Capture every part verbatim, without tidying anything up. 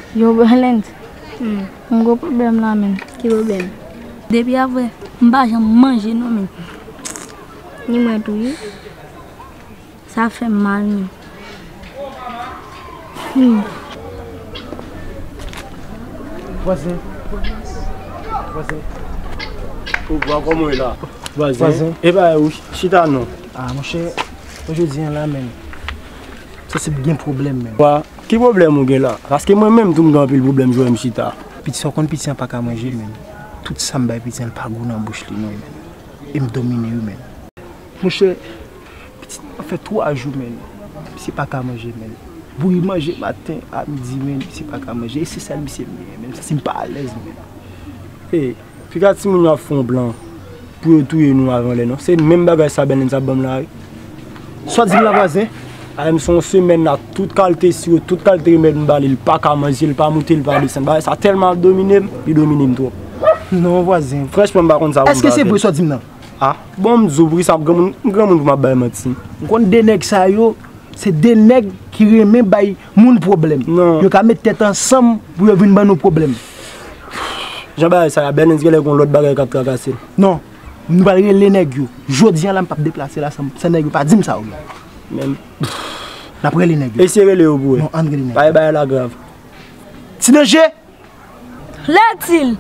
Yo, Bèlens. Hmm. M gwo pwoblèm la, menn. Ki pwoblèm? Depi avè, m pa janm manje non, menn. Ni mwen tou, wi. Sa fè m mal, menn. Hmm. Vwazen. Vwazen. Ou bwa kòman w ye la? Vwazen. Vwazen. E pa ou chita non. Ah, monchè, jodi a la, menn. Sanble gen pwoblèm, menn. Wa, ki pwoblèm ou gen la? Paske mwen menm tou m gen anpil pwoblèm, jwenn m chita. Piti sa w konn piti an pa ka manje, menn. Tout sa m bay piti an, li pa gou nan bouch li, non, menn. E m domine, wi, menn. Monchè, piti an fè twa jou, menn. Misye pa ka manje, menn. Bouyi manje maten a midi, menn, misye pa ka manje. E se sèl misye m genyen, menn. Sa se m pa alèz, menn. Hey. Piga timoun yo ap fè yon plan pou yo touye nou avan lè non. Se menm bagay sa Bèlens ap ban m la wi. Sa w di m la vwazen? Ay m se yon semèn la, tout kalte siwo, tout kalte remèd m ba li, li pa ka manje, li pa moute, li pa desann. Bagay sa tèlman ap domine m, li domine m twòp. Non vwazen. Franchman m pa konn sa pou m ta fè. Èske se vre sa w di m nan? Ah, bon m di w poukisa granmoun, granmoun pou m ap bay manti. M konn de nèg sa yo, se de nèg ki renmen bay moun pwoblèm. Non. Yo ka met tèt ansanm pou yo vin ban nou pwoblèm. Jan bagay sa a, Bèlens genlè gon lòt bagay k ap trakase l. Non, nou pral rele nèg yo. Jodi a la, m p ap deplase la san, san nèg yo pa di m sa yo gen. Men. N ap rele nèg yo. Eseye rele yo pou wè. Non, ann rele nèg yo. Bagay bagay la grav. Ti danje! Lètil!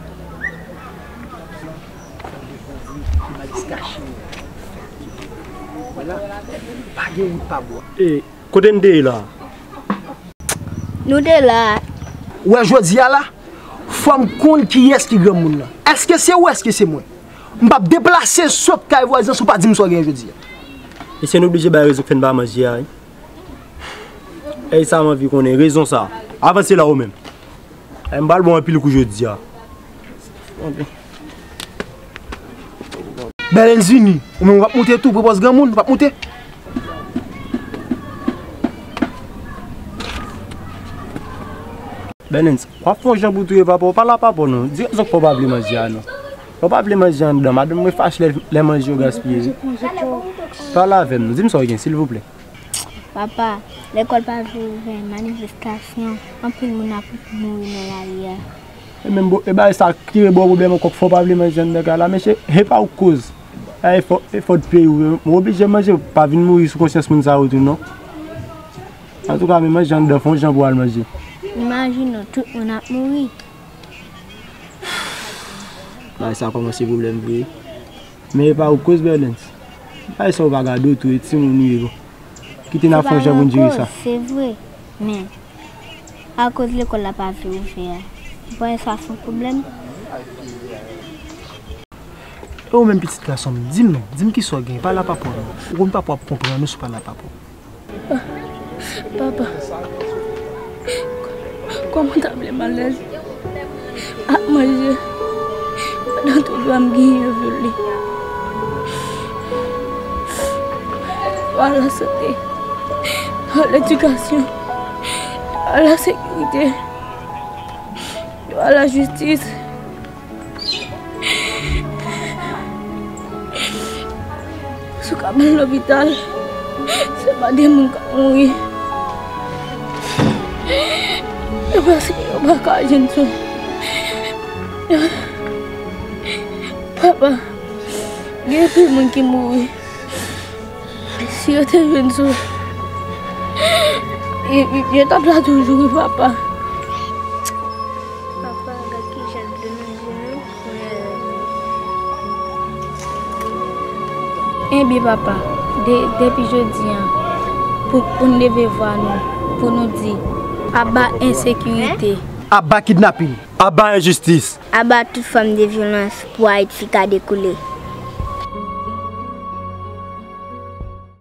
Pa gen wout pa bò. E, kote n te ye la? Nou te la. Ou wè jodi a la, fò m konn kiyès ki granmoun nan. Èske se ou, èske se mwen? M p ap deplase sot kay vwazen si w pa di m sa w gen jodi a. Mesye, n oblije bay rezon k fè n pa manje a, wi. Èy sa m anvi konnen, rezon sa. Avanse la ou menm. Ay, m pral ba w anpil kou jodi a. Bèlens vini. Ou menm w ap moute tou, pwopòz granmoun, w ap moute. Bèlens, w ap fè yon jan pou touye papa w, pale a papa w non. Di rezon k fè w pa vle manje a non. Lè w pa vle manje anndan, madanm mwen fache lè, lè manje yo gaspiye wi. Pale avè m non, di m sa w gen silvouplè. Papa, lekòl pa vle ouvè, manifestasyon, anpil moun ap mouri nan lari a. E menm bo, e bagay sa ki re ba w pwoblèm ankò k fè w pa vle manje anndan kay la, mesye, e pa ou k koz. A efò, efò peyi w, m oblije manje, pa vin mouri sou konsyans moun sa yo tou non. Antouka, men manje anndan, fè yon jan pou w al manje. Imajine w, tout moun ap mouri. Bagay sa kòmanse pwoblèm vre. Men e pa ou k koz, Bèlens. Bagay sa yo pa gade w tou, e timoun ou ye bon. Kite n ap fè yon jan pou n jere sa. Se vre, men akoz lekòl la pa vle ouvè a, ou pa wè sa se yon pwoblèm? E ou menm pitit gason m, di m non, di m kisa w gen, pale a papa w non. Ou konn papa w ap konprann ou si w pale a papa w. Papa, kòman w ta vle m alèz ak manje pandan tout dwa m genyen yo vyole? Dwa a lasante, dwa a ledikasyon, dwa a lasekirite, dwa a lajistis. Si w ka pran lopital, se pa de moun k ap mouri. Se paske yo pa ka jwenn swen. Papa, gen anpil moun ki mouri. Si yo te jwenn swen, yo, yo, yo t ap la toujou, wi, papa. Papa, gad kijan dlo nan je nou. Enben, papa, de, depi jodi a, pou, pou n leve vwa nou, pou nou di, aba ensekirite. Aba kidnapin. Aba enjistis. Aba tout fòm de vyolans pou Ayiti ka dekoule.